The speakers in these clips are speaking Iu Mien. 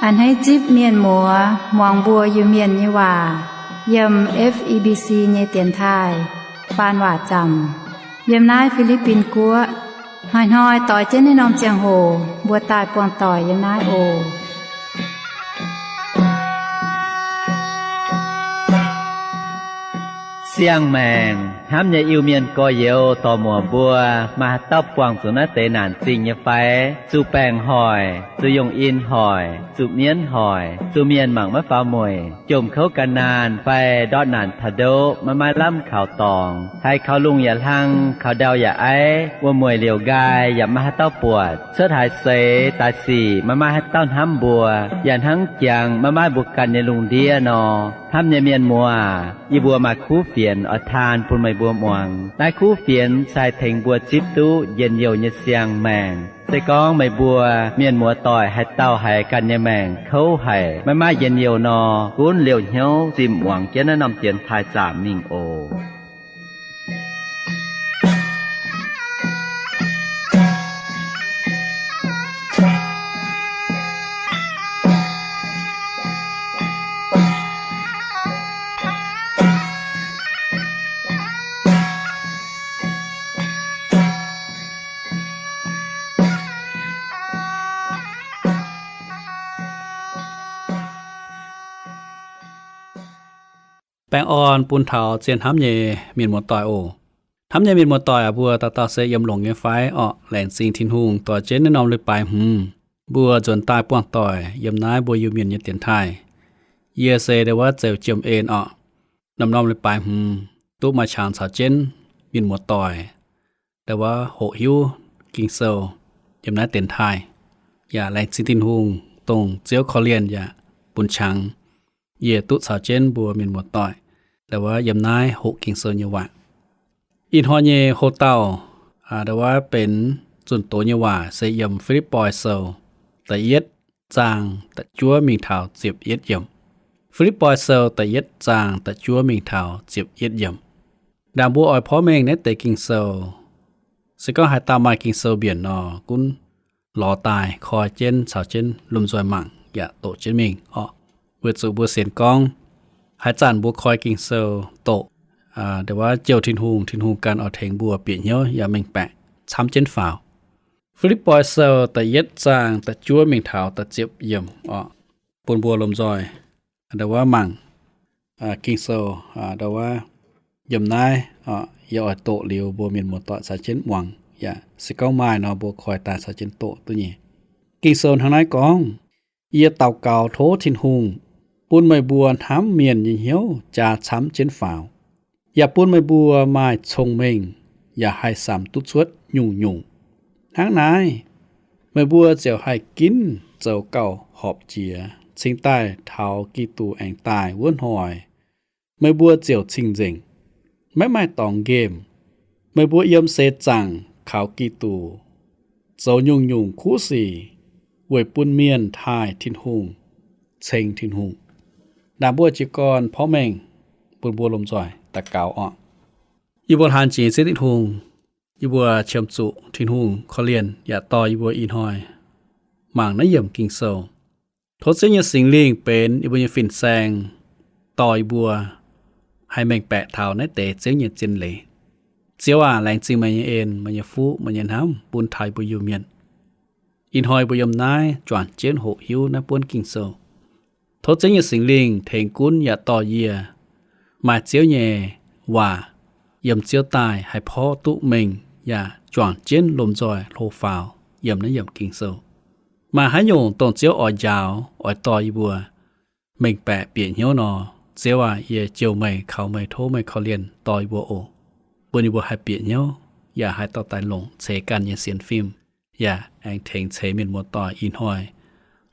A'hneiv zipv mienh muoz muangx mbuo Iu-Mienh nyei waac yiem F E B C nyei dienx taaih faan waac zaamc yiem naaiv Fi^li^bin Guoqv. Hnoi-hnoi doix jienv naaiv norm ziangh hoc mbuo daaih buangh doic yiem naaiv oc. Siang-maengc hnamv nyei Iu-Mienh gorx-youz dorc-muoc mbuo, maaih haaix dauh buangh zuqc naaiv deix naanc zingh nyei fai? Zuqc baengc hoic, zuqc yungh in hoic, zuqc mienv hoic, zuqc mienh mangc maiv faaux mueic, jomc kouv gan naanh fai ndortv naanc taux ndoqv maiv maaih lamh kaux dorngx, haiz kaux lungh yaac hlang, kaux ndau yaac aiv, wuom-mueic liouc nqaai yaac maiv maaih haaix dauh buatc, cuotv haaix seix daaih sic maiv maaih haaix dauh hnamv mbuo, yaac hnangv jangx maiv maaih mbuo ganh nyei lungh ndiev nor. Hnamv nyei mienh muoz, yie mbuo maaih kuv fienx oix taan bun meih mbuo muangx. Naaiv kuv fienx se haih tengx mbuo zipv duqv njien-youh nyei siang-maengc. Se gorngv meih mbuo mienh muoz-doic haaix dauh haiz ganh nyei maengc kouv haic, maiv maaih njien-youh nor, gunv liouh hnyouv zimh muangx jienv naaiv norm dienx taaih zaamc mingh oc. Baengh orn bun taux zien hnamv nyei mienh muoz-doic oc. Hnamv nyei mienh muoz-doic aac, mbuo dauh dauh se yiem longx nyei fai orqc? Laengz zingh Tin-Hungh dorh jienv naaiv norm leiz-baaix hmz mbuo nzuonx daaih buangh doic yiem naaiv mbuo Iu-Mienh nyei dienx taaih. Yie se ndau wuov Zeux Jiem En orqc. Norm norm leiz-baaix hmz duqv maaih qangx caux jienv mienh muoz-doic ndau wuov hoqc hiuv Ging-Sou yiem naaiv dienx taaih. Yaac laengz zingh Tin-Hungh dongh Ziouv korv-lienh yaac bun qangx yie duqv caux jienv mbuo mienh muoz-doic ndau wuov yiem naaiv hoqc Ging-Sou nyei waac. Ih hnoi nyei hoc-dauh ndau wuov benx zunh doz nyei waac se yiem Fi^lipv^poi Sou da'yietv zaang da'juov mingh taux ziepc yietv yiemc. Fi^lipv^poi Sou da'yietv zaang da'juov mingh taux ziepc yietv yiemc. Ndaangc mbuo oix porv mengh naaiv deix Ging-Sou, se gorngv haaix dauh maaih Ging-Sou mbienc nor, gunv lorz daaih koi jienv caux jienv lomh nzoih mangc yaac doqc jienv mingh orqc. Weic zuqc mbuo sienx gorngv haaix zanc mbuo koi Ging-Sou doqc, ndau wuov jouh Tin-Hungh, Tin-Hungh ganh oix tengx mbuo bieqc hnyouv yaac mengh baeqc camv jienv faaux. Fi^lipv^poi Sou da'yietv zaang da'juov mingh taux da'ziepc yiemc orqc, bun mbuo lomh nzoih ndau wuov mangc Ging-Sou ndau wuov yiem naaiv. Yie oix doqc liuz mbuo mienh muoz-doic caux jienv muangx yaac se gorngv maaih nor mbuo koi daaih caux jienv doqc duqv nyei. Ging-Sou hnangv naaiv gorngv, Yie daux gaux tov Tin-Hungh bun meih mbuo hnamv mienh nyei hnyouv jaa camv jienv faaux, yaac bun meih mbuo maaih cong-mengh yaac haih samx duqv cuotv nyungc-nyungc. Hnangv naaiv, meih mbuo ziouc haih ginv zoux gauh horpc jiex cingx daaih taux Giduc aengx daaih wuov hnoi. Meih mbuo ziouc cing-nzengc, maiv maaih dorngx nqemh. Meih mbuo yiem seix zaangc kaux Giduc zoux nyungc-nyungc kuv sic weic bun mienh taaih Tin-Hungh, ceng Tin-Hungh. Naaiv mbuo jiez gorn porv mengh bun mbuo lomh nzoih daux gaux orqc. Yie mbuo hlaang jiex Ziouv Tin-Hungh, yie mbuo qiemx zuqc Tin-Hungh korv-lienh yaac dorh yie mbuo ih hnoi mangc naaiv yiemc Ging-Sou. Tov Ziouv nyei Singx Lingh benx yie mbuo nyei fin-saeng, dorh yie mbuo haih mengh baeqc taux naaiv deix Ziouv nyei zien leiz. Ziouv aac, laengz zingh meih nyei en, meih nyei fuqv, meih nyei hnamv bun taux yie mbuo Iu-Mienh. Ih hnoi yie mbuo yiem naaiv juangc jienv hoqc hiuv naaiv buonv Ging-Sou. Tov Ziouv nyei Singx Lingh tengx gunv yaac dorh yie maaih Ziouv nyei waac yiem Ziouv daaih haih porv duqv mengh yaac juangc jienv lomh nzoih hlo faaux yiem naaiv yiemc Ging-Sou. Maaih haaix nyungc dongh Ziouv oix njaaux, oix dorh yie mbuo mengh baeqc bieqc hnyouv nor, Ziouv aac, yie jouh meih, kaux meih, tov meih korv-lienh dorh yie mbuo oc, bun yie mbuo haih bieqc hnyouv yaac haih dorh daaih longc ceix ganh nyei sienx fim, yaac aengx tengx ceix mienh muoz-doic ih hnoi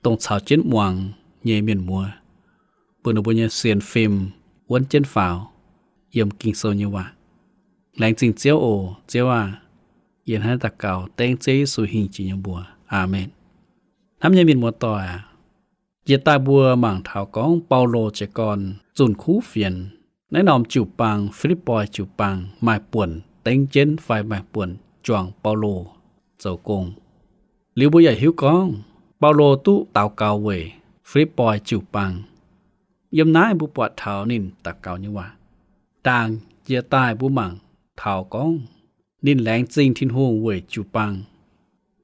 dongh caux jienv muangx nyei mienh muoz, bun ninh mbuo nyei sienx fim wuonv jienv faaux yiem Ging-Sou nyei waac. Laengz zingh Ziouv oc. Ziouv aah! Yie hnangv naaiv daux gaux dengv Ziouv Yesu hingh jiex nyei mbuox. Aamen. Hnamv nyei mienh muoz-doic aac, jiex daaih mbuo mangc taux gorngv Baulo jiez gorn zunh kuv fienx naaiv norm jiu-baang, Fi^lipv^poi jiu-baang, maaih buonc dengv jienv fai maaih buonc juangc Baulo zoux gong. Liuz mbuo yaac hiuv gorngv Baulo duqv daux gaux weic Fi^lipv^poi jiu-baang. Yiem naaiv mbuo buatc taux ninh daux gaux nyei waac. Ndaangc jiex daaih mbuo mangc taux gorngv ninh laengz zingh Tin-Hungh weic jiu-baang,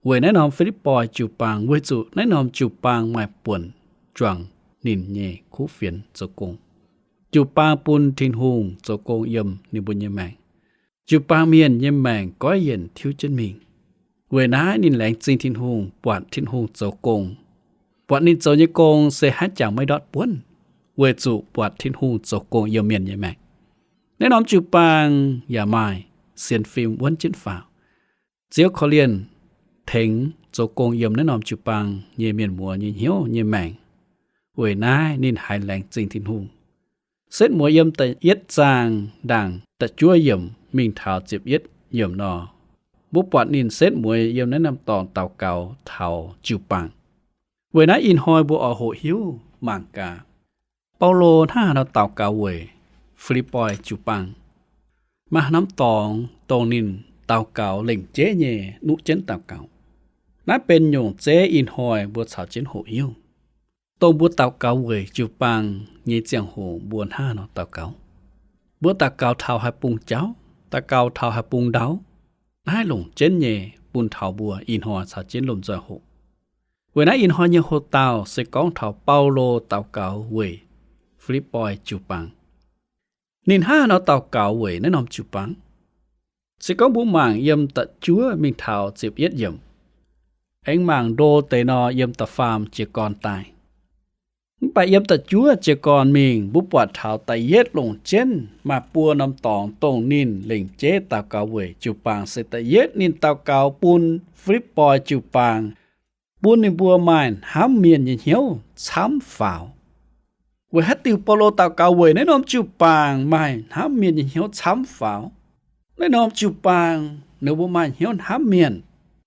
weic naaiv norm Fi^lipv^poi jiu-baang, weic zuqc naaiv norm jiu-baang maaih buonc juangc ninh nyei kuv fienx zoux gong. Jiu-baang bun Tin-Hungh zoux gong yiem ninh mbuo nyei maengc. Jiu-baang mienh nyei maengc goiv yienc tiuv jienv mingh. Weic naaiv ninh laengz zingh Tin-Hungh, buatc Tin-Hungh zoux gong, buatc ninh zoux nyei gong se haaix jangx maiv ndortv buonv, weic zuqc buatc Tin-Hungh zoux gong yiem mienh nyei maengc. Naaiv norm jiu-baang yaac maaih sienx fim wuonv jienv faaux. Ziouv korv-lienh tengx zoux gong yiem naaiv norm jiu-baang nyei mienh muoz nyei hnyouv nyei maengc. Weic naaiv ninh haiz laengz zingh Tin-Hungh. Setv mueiz yiem da'yietv zaang ndaangc da'juov yiemc mingh taux ziepc yietv yiemc nor, mbuo buatc ninh setv mueiz yiem naaiv norm dorngx daux gaux taux jiu-baang. Weic naaiv ih hnoi mbuo oix hoqc hiuv mangc gaax, Baulo hnangv haaix nor daux gaux weic Fi^lipv^poi jiu-baang. Maaih norm dorngx dongh ninh daux gaux lengc jeiv nyei nuqv jienv daux gaux. Naaiv benx nyungc zeiv ih hnoi mbuo caux jienv hoqc hiuv, dongh mbuo daux gaux weic jiu-baang nyei ziangh hoc mbuo hnangv haaix nor daux gaux. Mbuo daux gaux taux haaix bung jauv, daux gaux taux haaix bung ndau, naaiv longc jienv nyei bun taux mbuo ih hnoi caux jienv lomh nzoih hoqc. Weic naaiv ih hnoi nyei hoc-dauh se gorngv taux Baulo daux gaux weic Fi^lipv^poi jiu-baang. Ninh hnangv haaix nor daux gaux weic naaiv norm jiu-baang? Se gorngv mbuo mangc yiem da'juov mingh taux ziepc yietv yiemc, aengx mangc ndo deix nor yiem da'faam jiez gorn daaih. Mv baac yiem da'juov jiez gorn mingh mbuo buatc taux da'yietv longc jienv maaih buo norm dorngx dongh ninh lengc jeiv daux gaux weic jiu-baang se da'yietv ninh daux gaux bun Fi^lipv^poi jiu-baang, bun ninh mbuo maaih hnamv mienh nyei hnyouv camv faaux. Weic haaix diuc Baulo daux gaux weic naaiv norm jiu-baang maaih hnamv mienh nyei hnyouv camv faaux? Naaiv norm jiu-baang ninh mbuo maaih hnyouv hnamv mienh.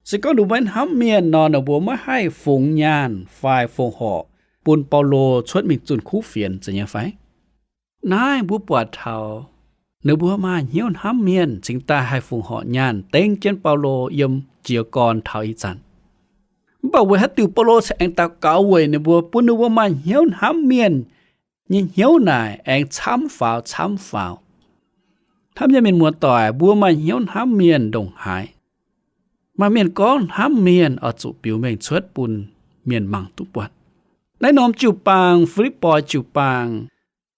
Se gorngv ninh mbuo maiv hnamv mienh nor, ninh mbuo maiv haih fungx nyaanh fai fongc horc bun Baulo cuotv mingh zunh kuv fienx, zeiz nyei fai? Naaiv mbuo buatc taux ninh mbuo maaih hnyouv hnamv mienh cingx daaih haih fungc horc nyaanh dengv jienv Baulo yiem jiez gorn taux ih zanc. Mv baac weic haaix diuc Baulo se aengx daux gaux weic ninh mbuo, bun ninh mbuo maaih hnyouv hnamv mienh nyei hnyouv naaic aengx camv faaux, camv faaux? Hnamv nyei mienh muoz-doic, mbuo maaih hnyouv hnamv mienh ndongc haaix, maaih mienh gorngv hnamv mienh oix zuqc biux mengh cuotv bun mienh mangc duqv buatc. Naaiv norm jiu-baang, Fi^lipv^poi jiu-baang,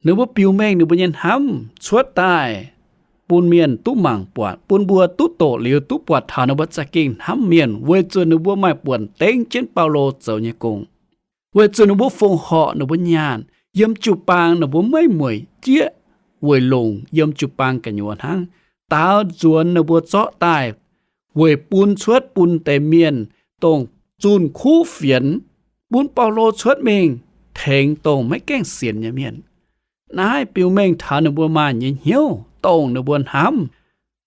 ninh mbuo biux mengh ninh mbuo nyei hnamv cuotv daaih bun mienh duqv mangc buatc, bun mbuo duqv doqc liuz duqv buatc taux ninh mbuo za'gengh hnamv mienh, weic zuqc ninh mbuo maaih buonc dengv jienv Baulo zoux nyei gong, weic zuqc ninh mbuo fongc horc ninh mbuo nyaanh yiem jiu-baang, ninh mbuo maiv mueic jieqv weic longc yiem jiu-baang gu'nyuoz hnangv, daaux nzuonx ninh mbuo zorqv daaih weic bun cuotv bun deix mienh dongh zunh kuv fienx, bun Baulo cuotv mingh tengx dongh maiv gaengh sienx nyei mienh. Naaiv biux mengh taux ninh mbuo maaih nyei hnyouv dongh ninh mbuo hnamv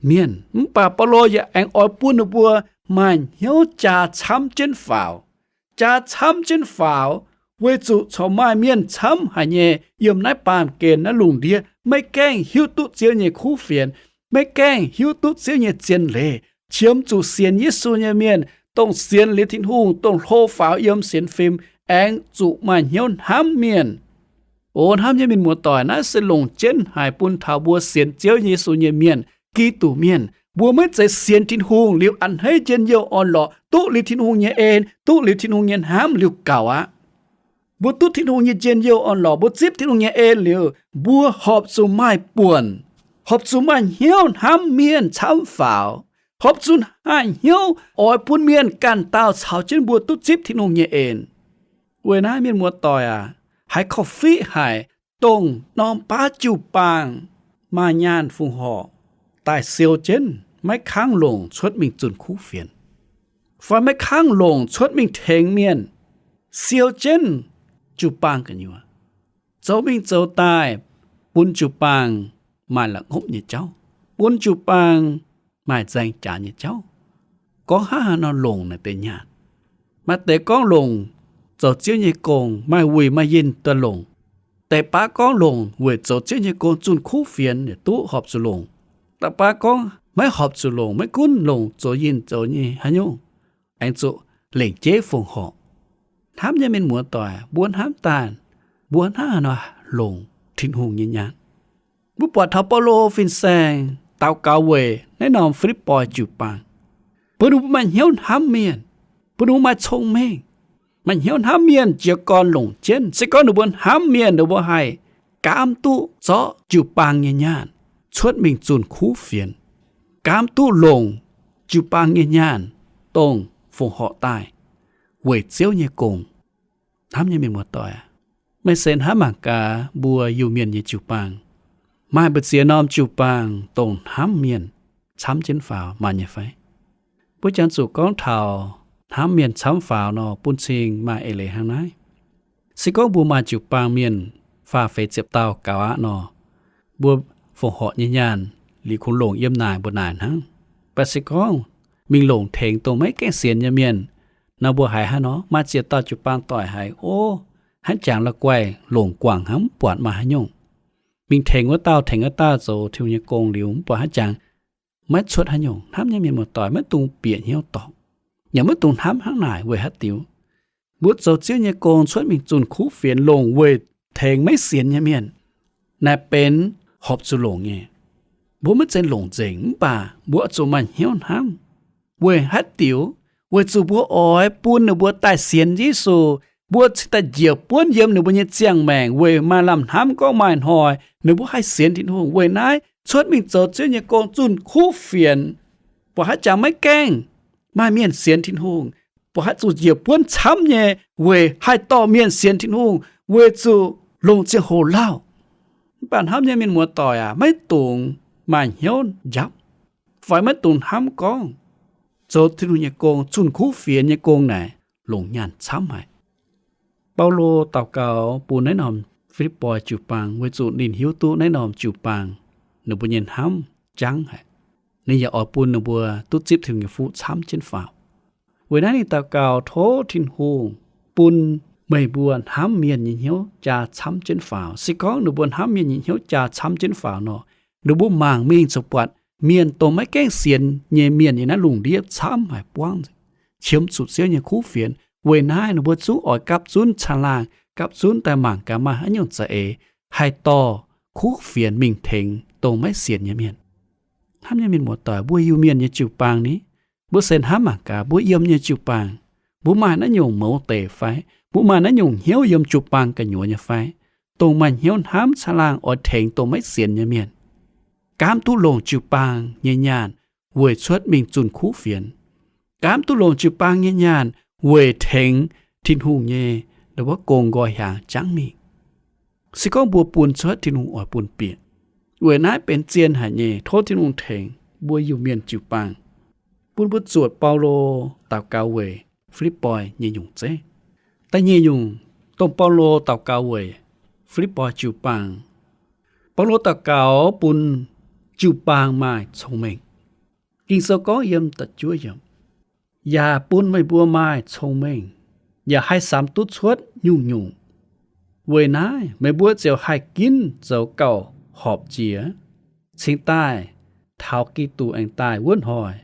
mienh. Mv baac Baulo yaac aengx oix bun ninh mbuo maaih hnyouv jaa camv jienv faaux. Jaa camv jienv faaux, weic zuqc corc maaih mienh camv haic nyei yiem naaiv baamh gen naaiv lungh ndiev maiv gaengh hiuv duqv Ziouv nyei kuv fienx, maiv gaengh hiuv duqv Ziouv nyei zien leiz, qiemx zuqc sienx Yesu nyei mienh, dongh sienx liuz Tin-Hungh, dongh hlo faaux yiem sienx fim, aengx zuqc maaih hnyouv hnamv mienh. O hnamv nyei mienh muoz-doic, naaiv se longc jienv haic bun taux mbuo sienx Ziouv Yesu nyei mienh, Giduc mienh. Mbuo maiv zeiz sienx Tin-Hungh liuz a'hneiv njien-youh orn-lorqc, duqv liuz Tin-Hungh nyei en, duqv liuz Tin-Hungh nyei hnamv liuz gaux aqv. Mbuo duqv Tin-Hungh nyei njien-youh orn-lorqc, mbuo zipv Tin-Hungh nyei en liuz, mbuo horpc zuqc maaih buonc, horpc zuqc maaih hnyouv hnamv mienh camv faaux, horpc zuqc maaih hnyouv oix bun mienh ganh dauh caux jienv mbuo duqv zipv Tin-Hungh nyei en. Weic naaiv mienh muoz-doic aac, haiz korv-fiqv haic, dongh norm baav jiu-baang maaih nyaanh fongc horc daaih siou jienv, maiv kangv longc cuotv mingh zunh kuv fienx, fai maiv kangv longc cuotv mingh tengx mienh, siou jienv jiu-baang gu'nyuoz, zoux mingh zoux daaih, bun jiu-baang maaih la'ngopv nyei jauv, bun jiu-baang maaih nzaeng jaax nyei jauv. Gorngv hnangv haaix nor longc naaic deix nyaanh? Maaih deix gorngv longc zoux Ziouv nyei gong, maaih wuic maaih yinh daaih longc. Deix baav gorngv longc weic zoux Ziouv nyei gong zunh kuv fienx yaac duqv horpc zuqc longc. Da'baav gorngv maiv horpc zuqc longc, maiv gunv longc zoux yinh zoux nyei haaix nyungc, aengx zuqc lengc jeiv fongc horc. Hnamv nyei mienh muoz-doic, mbuo hnamv daaih, mbuo hnangv haaix nor longc Tin-Hungh nyei nyaanh? Mbuo buatc taux Baulo fin-saeng daux gaux weic naaiv norm Fi^lipv^poi jiu-baang, bun ninh mbuo maaih hnyouv hnamv mienh, bun ninh mbuo maaih cong-mengh, maaih hnyouv hnamv mienh jiez gorn longc jienv. Se gorngv ninh mbuo hnamv mienh, ninh mbuo haih gaamv duqv zorqv jiu-baang nyei nyaanh cuotv mingh zunh kuv fienx, gaamv duqv longc jiu-baang nyei nyaanh dongh fongc horc daaih weic Ziouv nyei gong. Hnamv nyei mienh muoz-doic, meih se hnamv mangc gaax mbuo Iu-Mienh nyei jiu-baang. Maaih mbu'ziex norm jiu-baang dongh hnamv mienh camv jienv faaux, maaih nyei fai? Mbuo jangx zuqc gorngv taux hnamv mienh camv faaux nor, bun cing maaih eix leiz hnangv naaiv. Se gorngv mbuo maaih jiu-baang mienh faah feix ziepc dauh gaux aqv nor, mbuo fongc horc nyei nyaanh liuz kungx longc yiem naaic mbuo naaic hnangv. Mv baac se gorngv mingh longc tengx dongh maiv gaengh sienx nyei mienh nor, mbuo haiz hnangv nor, maaih ziex dauh jiu-baang doic haiz, o, hnangv jangx la'guaih longc guangc hnangv, mv buatc maaih haaix nyungc. Mingh tengx wuov dauh tengx wuov dauh zoux Tin-Hungh nyei gong liuz, mv buatc hnangv jangx maiv cuotv haaix nyungc. Hnamv nyei mienh muoz-doic, maiv dungx bieqc hnyouv dorngc, yaac maiv dungx hnamv hnangv naaic. Weic haaix diuc? Mbuo zoux Ziouv nyei gong cuotv mingh zunh kuv fienx longc weic tengx maiv sienx nyei mienh, naaiv benx horpc zuqc longc nyei. Mbuo maiv zeiz longc nzengc, mv baac mbuo zuqc maaih hnyouv hnamv. Weic haaix diuc? Weic zuqc mbuo oix bun ninh mbuo daaih sienx Yesu. Mbuo cingx daaih njiec buonv yiem ninh mbuo nyei ziangh maengc weic maaih lamh hnamv gorngv maaih hnoi ninh mbuo haih sienx Tin-Hungh. Weic naaiv cuotv mingh zoux Ziouv nyei gong zunh kuv fienx, buatc haaix jangx maiv gaengh maaih mienh sienx Tin-Hungh, buatc haaix zuqc njiec buonv camv nyei weic haih dorh mienh sienx Tin-Hungh, weic zuqc longc ziangh hoc lauh. Mv baac hnamv nyei mienh muoz-doic aac, maiv dungx maaih hnyouv njapv, fai maiv dungx hnamv gorngv zoux Tin-Hungh nyei gong, zunh kuv fienx nyei gong naaic longc nyaanh camv haic. Baulo daux gaux bun naaiv norm Fi^lipv^poi jiu-baang weic zuqc ninh hiuv duqv naaiv norm jiu-baang ninh mbuo nyei hnamv jangv haic. Ninh yaac oix bun ninh mbuo duqv zipv Tin-Hungh nyei fuqv camv jienv faaux. Weic naaiv ninh daux gaux tov Tin-Hungh bun meih mbuo hnamv mienh nyei hnyouv jaa camv jienv faaux. Se gorngv ninh mbuo hnamv mienh nyei hnyouv jaa camv jienv faaux nor, ninh mbuo mangc mingh ziouc buatc mienh dongh maiv gaengh sienx nyei mienh yiem naaiv lungh ndiev camv haic buangv, qiemx zuqc Ziouv nyei kuv fienx. Weic naaiv ninh mbuo zungv oix gapv zunv caangh laangh, gapv zunv daaih mangc gaax maaih haaix nyungc za'eix haih dorh kuv fienx mingh tengx dongh maiv sienx nyei mienh. Hnamv nyei mienh muoz-doic, mbuo Iu-Mienh nyei jiu-baang ni, mbuo se hnamv mangc gaax mbuo yiem nyei jiu-baang, mbuo maaih naaiv nyungc mouz deic fai? Mbuo maaih naaiv nyungc hnyouv yiem jiu-baang gu'nyuoz nyei fai? Dongh maaih hnyouv hnamv caangh laangh oix tengx dongh maiv sienx nyei mienh, gaamv duqv longc jiu-baang nyei nyaanh weic cuotv mingh zunh kuv fienx, gaamv duqv longc jiu-baang nyei nyaanh weic tengx Tin-Hungh nyei wuov gong nqoi hiaangx jangv mingh. Se gorngv mbuo bun cuotv, Tin-Hungh oix bun bieqc. Weic naaiv benx zien haic nyei, tov Tin-Hungh tengx mbuo Iu-Mienh jiu-baang, bun mbuo zuotc Baulo daux gaux weic Fi^lipv^poi nyei nyungc zeiv. Da'nyeic nyungc, dongh Baulo daux gaux weic Fi^lipv^poi jiu-baang. Baulo daux gaux bun jiu-baang maaih cong-mengh. Ging-Sou gorngv yiem da'juov yiemc, yaac bun meih mbuo maaih cong-mengh, yaac haih samx duqv cuotv nyungc-nyungc. Weic naaiv meih mbuo ziouc haih ginv zoux gauh horpc jiex, cingx daaih taux Giduc aengx daaih wuov hnoi,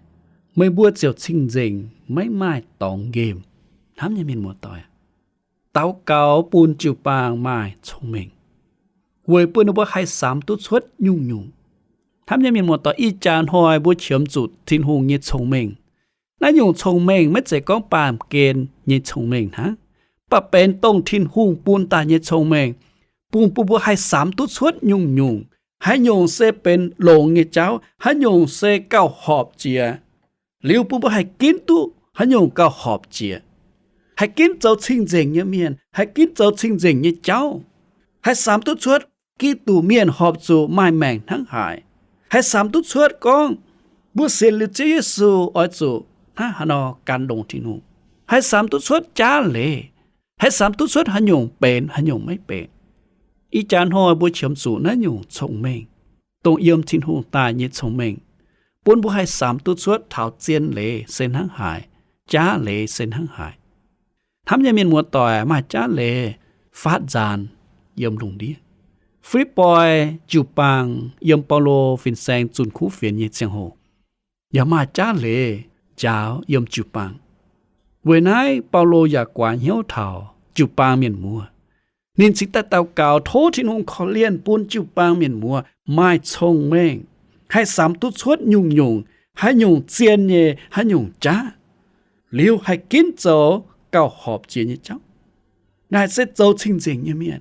meih mbuo ziouc cing-nzengc, maiv maaih dorngx nqemh. Hnamv nyei mienh muoz-doic, daux gaux bun jiu-baang maaih cong-mengh, weic bun ninh mbuo haih samx duqv cuotv nyungc-nyungc. Hnamv nyei mienh muoz-doic, ih jaax hnoi mbuo qiemx zuqc Tin-Hungh nyei cong-mengh. Naaiv nyungc cong-mengh maiv zeiz gorngv baamh gen nyei cong-mengh hnangv, mv baac benx dongh Tin-Hungh bun daaih nyei cong-mengh, bun, bun mbuo haih samx duqv cuotv nyungc-nyungc. Haaix nyungc se benx longx nyei jauv, haaix nyungc se gauh horpc jiex, liuz bun mbuo haih ginv duqv haaix nyungc gauh horpc jiex, haih ginv zoux cing-nzengc nyei mienh, haih ginv zoux cing-nzengc nyei jauv, haih samx duqv cuotv Giduc mienh horpc zuqc maaih maengc hnangv haaix, haih samx duqv cuotv gorngv mbuo sienx liuz Ziouv Yesu oix zuqc hnangv haaix nor gan longx Tin-Hungh, haih samx duqv cuotv jaav leiz, haih samx duqv cuotv haaix nyungc benx, haaix nyungc maiv benx. Ih jaax hnoi mbuo qiemx zuqc naaiv nyungc cong-mengh, dongh yiem Tin-Hungh daaih nyei cong-mengh, bun mbuo haih samx duqv cuotv taux zien leiz se hnangv haaix, jaav leiz se hnangv haaix. Hnamv nyei mienh muoz-doic, maaih jaav leiz faatv nzaanx yiem lungh ndiev. Fi^lipv^poi jiu-baang yiem Baulo fin-saeng zunh kuv fienx nyei ziangh hoc, yaac maaih jaav leiz njaaux yiem jiu-baang. Weic naaiv Baulo yaac guaax hnyouv taux jiu-baang mienh muoz. Ninh cingx daaih daux gaux tov Tin-Hungh korv-lienh bun jiu-baang mienh muoz maaih cong-mengh, haih samx duqv cuotv nyungc-nyungc, haaix nyungc zien nyei, haaix nyungc jaav, liuz haih ginv zoux gauh horpc jiex nyei jauv. Naaic se zoux cing-nzengc nyei mienh.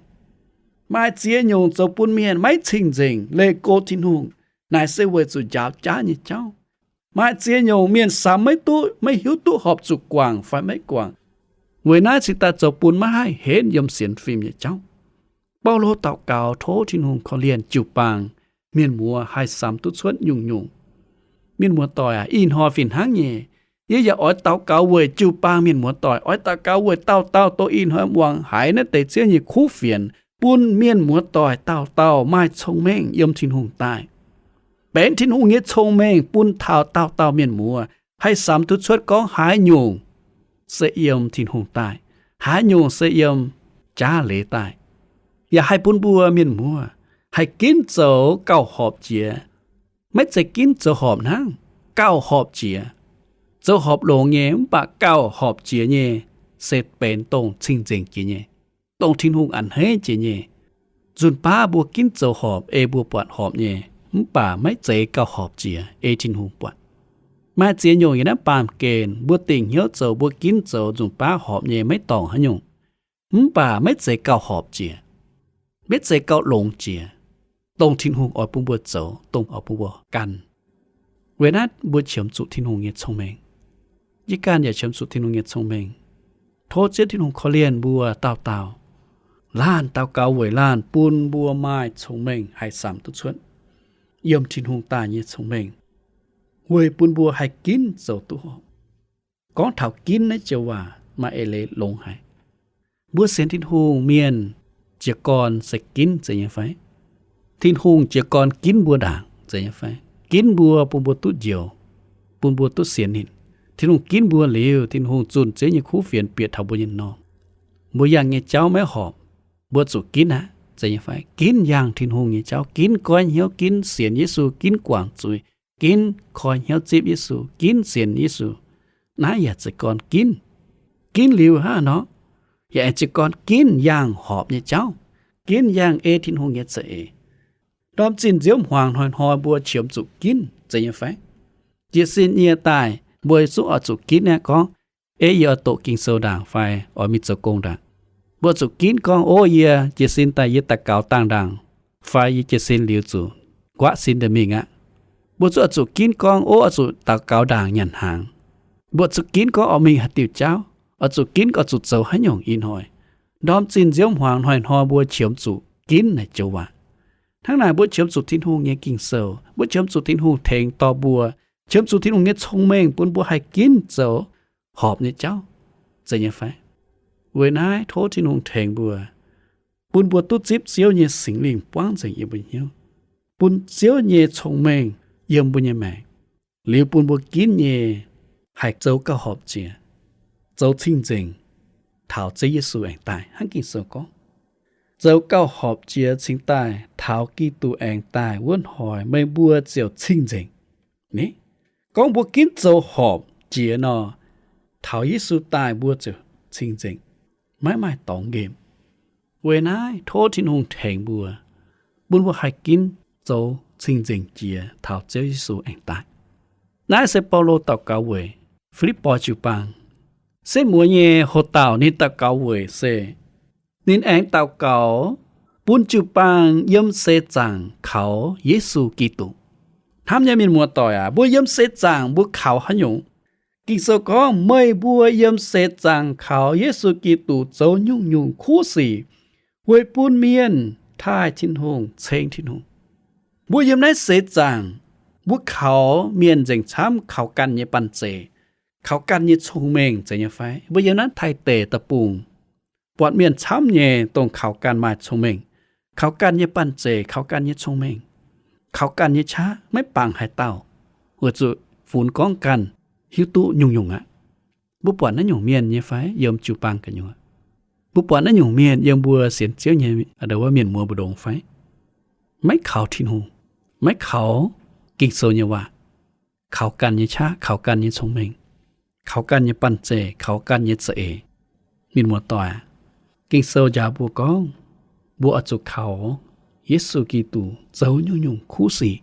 Maaih ziex nyungc zoux bun mienh maiv cing-nzengc, leih go Tin-Hungh, naaic se weic zuqc njaaux jaav nyei jauv. Maaih ziex nyungc mienh samx maiv duqv, maiv hiuv duqv horpc zuqc guangc fai maiv guangc. Weic naaiv cingx daaih zoux bun maiv haih henv yiem sienx fim nyei jauv. Baulo daux gaux tov Tin-Hungh korv-lienh jiu-baang mienh muoz haih samx duqv cuotv nyungc-nyungc. Mienh muoz-doic aac, ih hnoi fih hnangv nyei, yie yaac oix daux gaux weic jiu-baang mienh muoz-doic, oix daux gaux weic dauh dauh dongh ih hnoi muangx haiz naaiv deix Ziouv nyei kuv fienx, bun mienh muoz-doic dauh dauh maaih cong-mengh yiem Tin-Hungh daaih. Benx Tin-Hungh nyei cong-mengh bun taux dauh dauh mienh muoz haih samx duqv cuotv gorngv haaix nyungc se yiem Tin-Hungh daaih, haaix nyungc se yiem jaav leiz daaih. Yaac haih bun mbuo mienh muoz haih ginv zoux gauh horpc jiex. Maiv zeiz ginv zoux horpc hnangv, gauh horpc jiex. Zoux horpc longx nyei mv baac gauh horpc jiex nyei se benx dongh cing-nzengc jiex nyei, dongh Tin-Hungh a'hneiv jiex nyei. Nzunc baav mbuo ginv zoux horpc ei mbuo buatc horpc nyei, mv baac maiv zeiz gauh horpc jiex ei Tin-Hungh buatc. Maaih ziex nyungc yiem naaiv baamh gen mbuo dingc hnyouv zoux, mbuo ginv zoux nzunc baav horpc nyei maiv dorngc haaix nyungc, mv baac maiv zeiz gauh horpc jiex, maiv zeiz gauh longx jiex, dongh Tin-Hungh oix bun mbuo zoux, dongh oix bun mbuo gan. Weic naaiv mbuo qiemx zuqc Tin-Hungh nyei cong-mengh. Yie ganh yaac qiemx zuqc Tin-Hungh nyei cong-mengh. Tov Ziouv Tin-Hungh korv-lienh mbuo dauh dauh. Laanh daux gaux weic laanh bun mbuo maaih cong-mengh haih samx duqv cuotv yiem Tin-Hungh daaih nyei cong-mengh, weic bun mbuo haih ginv zoux duqv horpc. Gorngv taux ginv naaiv joux waac maaih eix leiz longx haic. Mbuo sienx Tin-Hungh mienh jiez gorn se ginv, zeiz nyei fai? Tin-Hungh jiez gorn ginv mbuo ndaangc, zeiz nyei fai? Ginv mbuo, bun mbuo duqv njoux, bun mbuo duqv sienx ninh. Tin-Hungh ginv mbuo liuz, Tin-Hungh zunh Ziouv nyei kuv fienx bieqc taux mbuo nyei m'normh. Mbuo yangh nyei jauv maiv horpc, mbuo zuqc ginv aqv, zeiz nyei fai? Ginv yangh Tin-Hungh nyei jauv, ginv goiv hnyouv, ginv sienx Yesu, ginv guangc zuiz, ginv koi hnyouv zipv Yesu, ginv sienx Yesu. Naaiv yaac zeiz gorn ginv. Ginv liuz hnangv nor, yaac aengx jiez gorn ginv yangh horpc nyei jauv, ginv yangh ei Tin-Hungh nyei za'eix. Ndorm zinh nziouv hmuangx hnoi-hnoi mbuo qiemx zuqc ginv, zeiz nyei fai? Jiez sin nyie daaih, mbuo zungv oix zuqc ginv aqv gorngv, ei yie oix doqc Ging-Sou ndaangc fai oix mingh zoux gong ndaangc. Mbuo zuqc ginv gorngv, ov, yie jiez sin daaih yie daux gaux dangh ndaangc, fai yie jiez sin liuz zuqc nquaqv sin daaih mingh aqv. Mbuo zungv oix zuqc ginv gorngv, ov, oix zuqc daux gaux ndaangc nyanc hnaangx. Mbuo zuqc ginv gorngv oix mingh haaix diuh jauv, oix zuqc ginv oix zuqc zoux haaix nyungc ih hnoi. Ndorm zinh nziouv hmuangx hnoi-hnoi mbuo qiemx zuqc ginv naaic joux waac. Hnangv naaic mbuo qiemx zuqc Tin-Hungh nyei Ging-Sou, mbuo qiemx zuqc Tin-Hungh tengx dorh mbuo, qiemx zuqc Tin-Hungh nyei cong-mengh bun mbuo haih ginv zoux horpc nyei jauv, zeiz nyei fai? Weic naaiv tov Tin-Hungh tengx mbuo, bun mbuo duqv zipv Ziouv nyei Singx Lingh buangv nzengc yiem mbuo hnyouv, bun Ziouv nyei cong-mengh yiem mbuo nyei maengc, liuz bun mbuo ginv nyei haih zoux gauh horpc jiex, zoux cing-nzengc, taux Ziouv Yesu aengx daaih. Hnangv Ging-Sou gorngv, zoux gauh horpc jiex cingx daaih taux Giduc aengx daaih wuov hnoi meih mbuo ziouc cing-nzengc. Ni, gorngv mbuo ginv zoux horpc jiex nor, taux Yesu daaih mbuo ziouc cing-nzengc, maiv maaih dorngx nqemh. Weic naaiv tov Tin-Hungh tengx mbuo, bun mbuo haih ginv zoux cing-nzengc jiex taux Ziouv Yesu aengx daaih. Naaiv se Baulo daux gaux weic Fi^lipv^poi jiu-baang. Setv mueiz nyei hoc dauh ninh daux gaux weic se ninh aengx daux gaux bun jiu-baang yiem seix zaangc kaux Yesu Giduc. Hnamv nyei mienh muoz-doic aac, mbuo yiem seix zaangc mbuo kaux haaix nyungc? Ging-Sou gorngv meih mbuo yiem seix zaangc kaux Yesu Giduc zoux nyungc-nyungc kuv sic weic bun mienh taaih Tin-Hungh, ceng Tin-Hungh. Mbuo yiem naaiv seix zaangc, mbuo kaux mienh nzengc camv kaux ganh nyei banh zeic, kaux ganh nyei cong-mengh, zeiz nyei fai? Mbuo yiem naaiv Taiv deic deic-bung buatc mienh camv nyei dongh kaux ganh maaih cong-mengh, kaux ganh nyei banh zeic, kaux ganh nyei cong-mengh, kaux ganh nyei qaqv, maiv bangc haaix dauh, weic zuqc funx gorngv ganh hiuv duqv nyungc-nyungc aqv. Mbuo buatc naaiv nyungc mienh nyei fai yiem jiu-baang gu'nyuoz? Mbuo buatc naaiv nyungc mienh yiem mbuo sienx Ziouv nyei wuov mienh muoz mbu'ndongx fai? Maiv kaux Tin-Hungh, maiv kaux Ging-Sou nyei waac, kaux ganh nyei qaqv, kaux ganh nyei cong-mengh. kaux ganh nyei banh zeic, kaux ganh nyei za'eix. Mienh muoz-doic, Ging-Sou njaaux mbuo gorngv, mbuo oix zuqc kaux Yesu Giduc zoux nyungc-nyungc kuv sic.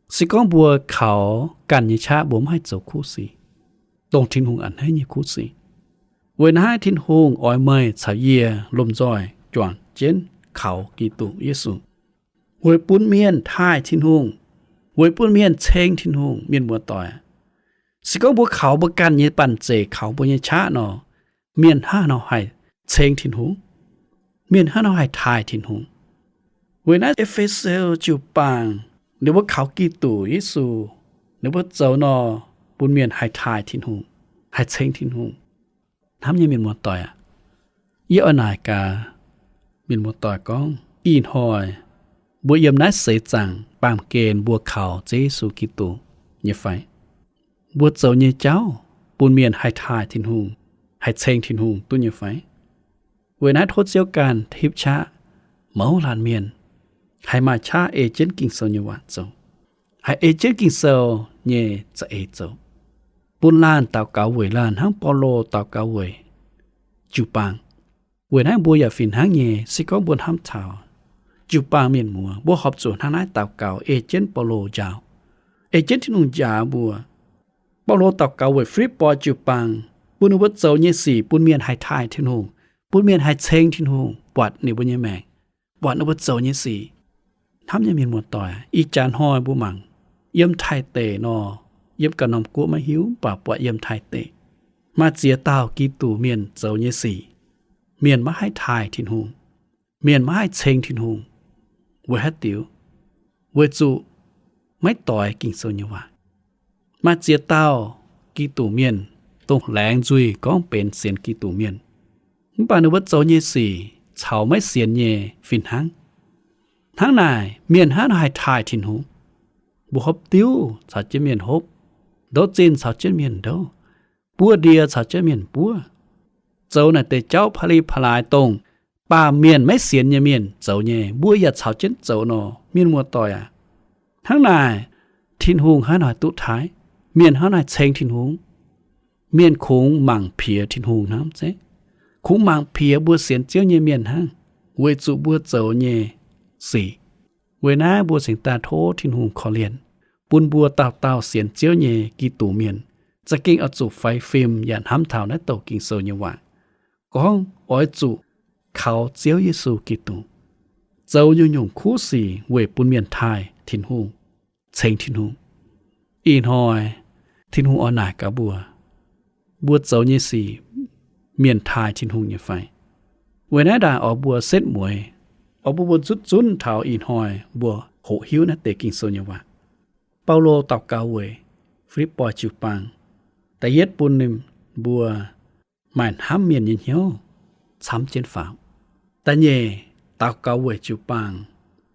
Se gorngv mbuo kaux ganh nyei qaqv, mbuo maiv haih zoux kuv sic, dongh Tin-Hungh a'hneiv nyei kuv sic. Weic naaiv Tin-Hungh oix meih caux yie lomh nzoih juangc jienv kaux Giduc Yesu, weic bun mienh taaih Tin-Hungh, weic bun mienh ceng Tin-Hungh. Mienh muoz-doic, se gorngv mbuo kaux mbuo ganh nyei banh zeic, kaux mbuo nyei qaqv nor, mienh hnangv haaix nor haih ceng Tin-Hungh? Mienh hnangv haaix nor haih taaih Tin-Hungh? Weic naaiv E^fe^so jiu-baang ninh mbuo kaux Giduc Yesu, ninh mbuo zoux nor, bun mienh haih taaih Tin-Hungh, haih ceng Tin-Hungh. Hnamv nyei mienh muoz-doic aac, yie oix naaic gaax mienh muoz-doic gorngv, ih hnoi mbuo yiem naaiv seix zaangc baamh gen mbuo kaux Ziouv Yesu Giduc nyei fai? Mbuo zoux nyei jauv bun mienh haih taaih Tin-Hungh, haih ceng Tin-Hungh duqv nyei fai? Weic naaiv tov Ziouv ganh tipv qaqv mouz laanh mienh haih maaih qaqv ei jienv Ging-Sou nyei waac zoux, haih ei jienv Ging-Sou nyei za'eix zoux, bun laanh daux gaux weic laanh hnangv Baulo daux gaux weic jiu-baang. Weic naaiv mbuo yaac fih hnangv nyei, se gorngv mbuo hnamv taux jiu-baang mienh muoz, mbuo horpc zuqc hnangv naaiv daux gaux ei jienv Baulo njaaux, ei jienv Tin-Hungh njaaux mbuo. Baulo daux gaux weic Fi^lipv^poi jiu-baang, bun ninh mbuo zoux nyei sic bun mienh haih taaih Tin-Hungh, bun mienh haih ceng Tin-Hungh, buatc ninh mbuo nyei maengc, buatc ninh mbuo zoux nyei sic. Hnamv nyei mienh muoz-doic, ih jaax hnoi mbuo mangc yiem Taiv deic nor, yiem ganh norm guoqv maiv hiuv, mv baac buatc yiem Taiv deic maaih ziex dauh Giduc mienh zoux nyei sic, mienh maiv haih taaih Tin-Hungh, mienh maiv haih ceng Tin-Hungh. Weic haaix diuc? Weic zuqc maiv doix Ging-Sou nyei waac. Maaih ziex dauh Giduc mienh dongh laengz nzuih gorngv benx sienx Giduc mienh, mv baac ninh mbuo zoux nyei sic caux maiv sienx nyei fih hnangv. Hnangv naaic, mienh hnangv haaix nor haih taaih Tin-Hungh? Mbuo hopv diuv caux jienv mienh hopv, ndouv zinh caux jienv mienh ndouv, buov ndie caux jienv mienh buov, zoux naaic deix jauv pa'li pa'laaix dongh baamh mienh maiv sienx nyei mienh zoux nyei, mbuo yaac caux jienv zoux nor, mienh muoz-doic aac. Hnangv naaic, Tin-Hungh hnangv haaix nor haih duqv taaih? Mienh hnangv haaix nor haih ceng Tin-Hungh? Mienh kungx mangc piex Tin-Hungh hnangv zeiv, kungx mangc piex mbuo sienx Ziouv nyei mienh hnangv, weic zuqc mbuo zoux nyei sic. Weic naaiv mbuo cingx daaih tov Tin-Hungh korv-lienh, bun mbuo dauh dauh sienx Ziouv nyei Giduc mienh za'gengh oix zuqc faix fim yaac hnamv taux naaiv douc Ging-Sou nyei waac, gorngv oix zuqc kaux Ziouv Yesu Giduc, zoux nyungc-nyungc kuv sic weic bun mienh taaih Tin-Hungh, ceng Tin-Hungh. Ih hnoi Tin-Hungh oix naaic gaax mbuo, mbuo zoux nyei sic mienh taaih Tin-Hungh nyei fai? Weic naaiv ndaangc oix mbuo setv mueiz, oix bun mbuo zutv zunv taux ih hnoi mbuo hoqc hiuv naaiv deix Ging-Sou nyei waac. Baulo daux gaux weic Fi^lipv^poi jiu-baang, da'yietv bun ninh mbuo maaih hnamv mienh nyei hnyouv camv jienv faaux. Da'nyeic, daux gaux weic jiu-baang,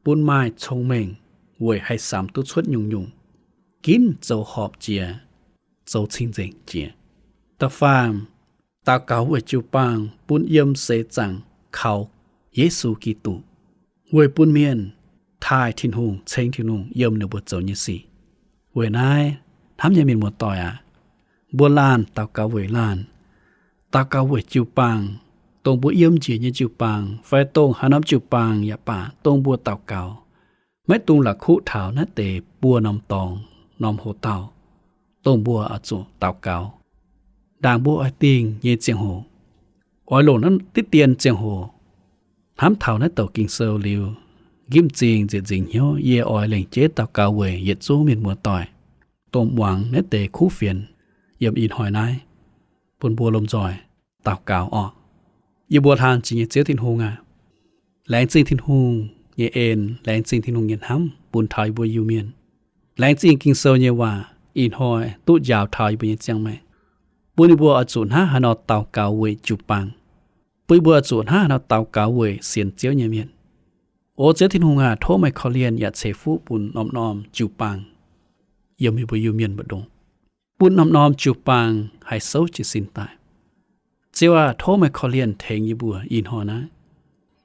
bun maaih cong-mengh weic haih samx duqv cuotv nyungc-nyungc, ginv zoux horpc jiex, zoux cing-nzengc jiex. Da'faam, daux gaux weic jiu-baang bun yiem seix zaangc kaux Yesu Giduc, weic bun mienh taaih Tin-Hungh, ceng Tin-Hungh yiem ninh mbuo zoux nyei sic. Weic naaiv, hnamv nyei mienh muoz-doic aac, mbuo laanh daux gaux weic laanh, daux gaux weic jiu-baang, dongh mbuo yiem njiec nyei jiu-baang fai dongh haaix norm jiu-baang yaac baac, dongh mbuo daux gaux, maiv dungx la'kuqv taux naaiv deix buo norm dorngx, norm hoc-dauh, dongh mbuo oix zuqc daux gaux. Ndaangc mbuo oix dingh nyei ziangh hoc, oix longc naaiv diqv dien ziangh hoc hnamv taux naaiv douc Ging-Sou liuz, nqimv zingh nzieqc nzingc hnyouv, yie oix lengc jeiv daux gaux weic yietc zungv mienh muoz-doic, dongh muangx naaiv deix kuv fienx yiem ih hnoi naaiv, bun mbuo lomh nzoih daux gaux orqc. Yie mbuo hlang jiex nyei Ziouv Tin-Hungh aac, laengz zingh Tin-Hungh nyei en, laengz zingh Tin-Hungh nyei hnamv bun taux yie mbuo Iu-Mienh. Laengz zingh Ging-Sou nyei waac ih hnoi duqv njaaux taux yie mbuo nyei ziangh maengc, bun yie mbuo oix zuqc hnangv haaix nor daux gaux weic jiu-baang, bun yie mbuo oix zuqc hnangv haaix nor daux gaux weic sienx Ziouv nyei mienh. O Ziouv Tin-Hungh aac, tov meih korv-lienh yaac ceix fuqv bun norm-norm jiu-baang yiem yie mbuo Iu-Mienh mbu'ndongx, bun norm-norm jiu-baang haih souv jiez sin daaih. Ziouv aac, tov meih korv-lienh tengx yie mbuo ih hnoi naaiv.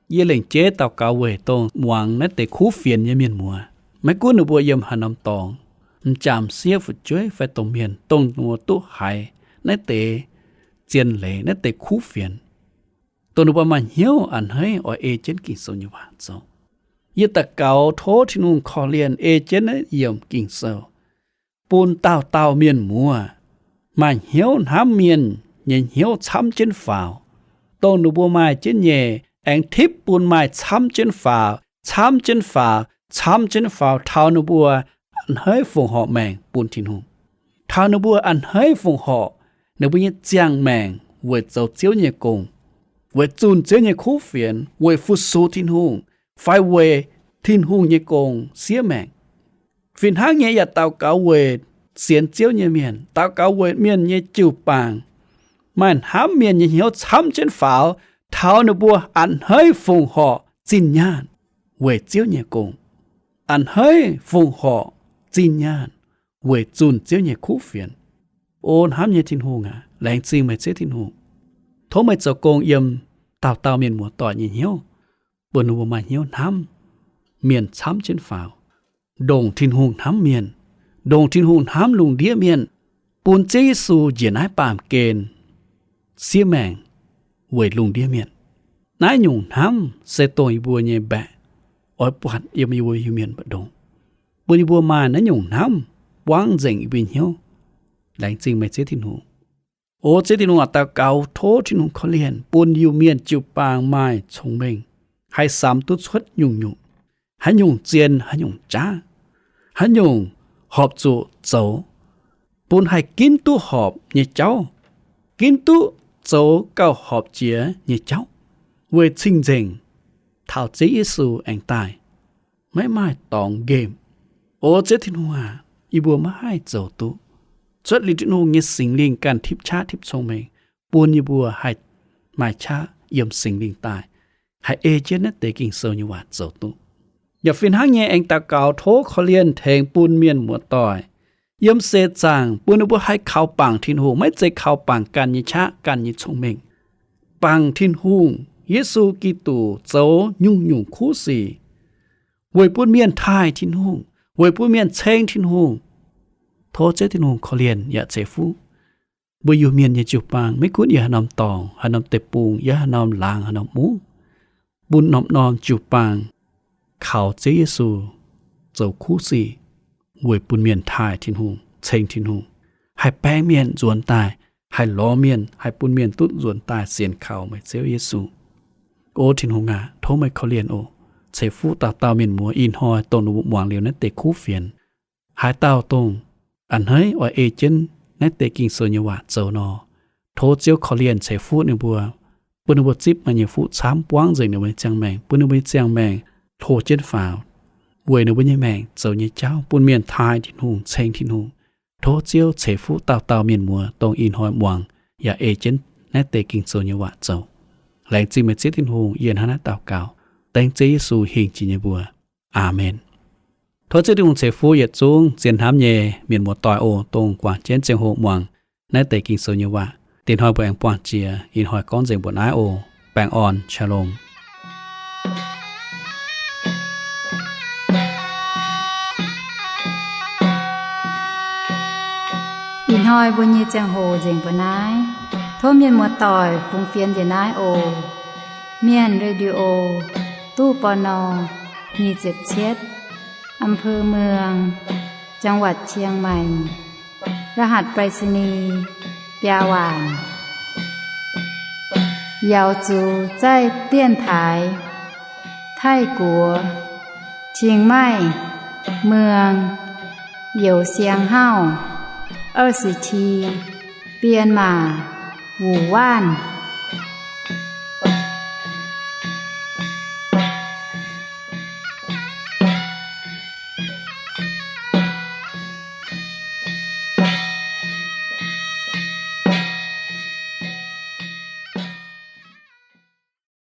Yie lengc jeiv daux gaux weic dongh muangx naaiv deix kuv fienx nyei mienh muoz, maiv gunv ninh mbuo yiem haaix norm dorngx, m'jangc m'sieqv fu'jueiv fai domh mienh, dongh ninh mbuo duqv haiz naaiv deix zien leiz, naaiv deix kuv fienx, dongh ninh mbuo maaih hnyouv a'hneiv oix ei jienv Ging-Sou nyei waac zoux. Yie daux gaux tov Tin-Hungh korv-lienh ei jienv naaiv yiemc Ging-Sou, bun dauh dauh mienh muoz maaih hnyouv hnamv mienh nyei hnyouv camv jienv faaux, dongh ninh mbuo maaih jienv nyei, aengx tipv bun maaih camv jienv faaux, camv jienv faaux, camv jienv faaux, taux ninh mbuo a'hneiv fongc horc maengc bun Tin-Hungh. Taux ninh mbuo a'hneiv fongc horc ninh mbuo nyei ziangh maengc weic zoux Ziouv nyei gong, weic zunh Ziouv nyei kuv fienx, weic fu-sux Tin-Hungh, fai weic Tin-Hungh nyei gong siev maengc. Fih hnangv nyei yaac daux gaux weic sienx Ziouv nyei mienh, daux gaux weic mienh nyei jiu-baang maaih hnamv mienh nyei hnyouv camv jienv faaux, taux ninh mbuo a'hneiv fongc horc zinh nyaanh weic Ziouv nyei gong, a'hneiv fongc horc zinh nyaanh weic zunh Ziouv nyei kuv fienx. O hnamv nyei Tin-Hungh aac, laengz zingh meih Ziouv Tin-Hungh. Tov meih zoux gong yiem dauh dauh mienh muoz-doic nyei hnyouv, bun ninh mbuo maaih hnyouv hnamv mienh camv jienv faaux, ndongc Tin-Hungh hnamv mienh, ndongc Tin-Hungh hnamv lungh ndiev mienh, bun Ziouv Yesu njiec naaiv baamh gen siev maengc weic lungh ndiev mienh. Naaiv nyungc hnamv se dongh yie mbuo nyei mbaeqc oix buatc yiem yie mbuo Iu-Mienh mbu'ndongx, bun yie mbuo maaih naaiv nyungc hnamv buangv nzengc yie mbuo hnyouv. Laengz zingh meih Ziouv Tin-Hungh. O Ziouv Tin-Hungh aac, daux gaux tov Tin-Hungh korv-lienh bun Iu-Mienh jiu-baang maaih cong-mengh, haih samx duqv cuotv nyungc-nyungc, haaix nyungc zien, haaix nyungc jaav, haaix nyungc horpc zuqc zoux, bun haih ginv duqv horpc nyei jauv, ginv duqv zoux gauh horpc jiex nyei jauv, weic cing-nzengc taux Ziouv Yesu aengx daaih, maiv maaih dorngx nqemh. O Ziouv Tin-Hungh aac, yie mbuo maiv haih zoux duqv. Cuotv liuz Tin-Hungh nyei Singx Lingh ganh tipv qaqv tipv cong-mengh, bun yie mbuo haih maaih qaqv yiem Singx Lingh daaih, haih ei jienv naaiv deix Ging-Sou nyei waac zoux duqv. Yaac fih hnangv nyei aengx daux gaux tov korv-lienh tengx bun mienh muoz-doic yiem seix zaangc, bun ninh mbuo haih kaux bangc Tin-Hungh, maiv zeiz kaux bangc ganh nyei qaqv, ganh nyei cong-mengh, bangc Tin-Hungh, Yesu Giduc zoux nyungc-nyungc kuv sic weic bun mienh taaih Tin-Hungh, weic bun mienh ceng Tin-Hungh. Tov Ziouv Tin-Hungh korv-lienh yaac ceix fuqv mbuo Iu-Mienh nyei jiu-baang, maiv gunv yiem haaix norm dorngx, haaix norm deic-bung, yiem haaix norm laangz, haaix norm mungv, bun norm-norm jiu-baang kaux Ziouv Yesu zoux kuv sic weic bun mienh taaih Tin-Hungh, ceng Tin-Hungh, haih baeng mienh nzuonx daaih, haih lorz mienh, haih bun mienh duqv nzuonx daaih sienx kaux meih Ziouv Yesu. O Tin-Hungh aac, tov meih korv-lienh oc. Ceix fuqv dauh dauh mienh muoz ih hnoi dongh ninh mbuo muangx liuz naaiv deix kuv fienx, haaix dauh dongh a'hneiv oix ei jienv naaiv deix Ging-Sou nyei waac zoux nor, tov Ziouv korv-lienh ceix fuqv ninh mbuo, bun ninh mbuo zipv meih nyei fuqv camv buangv nzengc ninh mbuo nyei ziangh maengc, bun ninh mbuo nyei ziangh maengc hlo jienv faaux, weic ninh mbuo nyei maengc zoux nyei jauv bun mienh taaih Tin-Hungh, ceng Tin-Hungh. Tov Ziouv ceix fuqv dauh dauh mienh muoz dongh ih hnoi muangx yaac ei jienv naaiv deix Ging-Sou nyei waac zoux. Laengz zingh meih Ziouv Tin-Hungh, yie hnangv naaiv daux gaux dengv Ziouv Yesu hingh jiex nyei mbuox. Aamen. Tov Ziouv Tin-Hungh ceix fuqv yietc zungv zien hnamv nyei mienh muoz-doic oc, dongh guangc jienv ziangh hoc muangx naaiv deix Ging-Sou nyei waac. Dingc hnoi mbuo aengx buangh jiex. Ih hnoi gorngv nzengc mbuo naaiv oc. Baengh orn, Shalom. Ih hnoi mbuo nyei ziangh hoc nzengc mbuo naaiv. Tov mienh muoz-doic fungx fienx njiec naaiv oc. Mienh Radio, ตู้ ปณ. nyic ziepc cietv, อำเภอเมือง จังหวัดเชียงใหม่ รหัสไปรษณีย์ biaa waanc. 瑶族在电台 Taiv-Guoqv, Chiang Mai, เมือง Youz Siang Hauv, 二十七, 编码 Wu Wanv.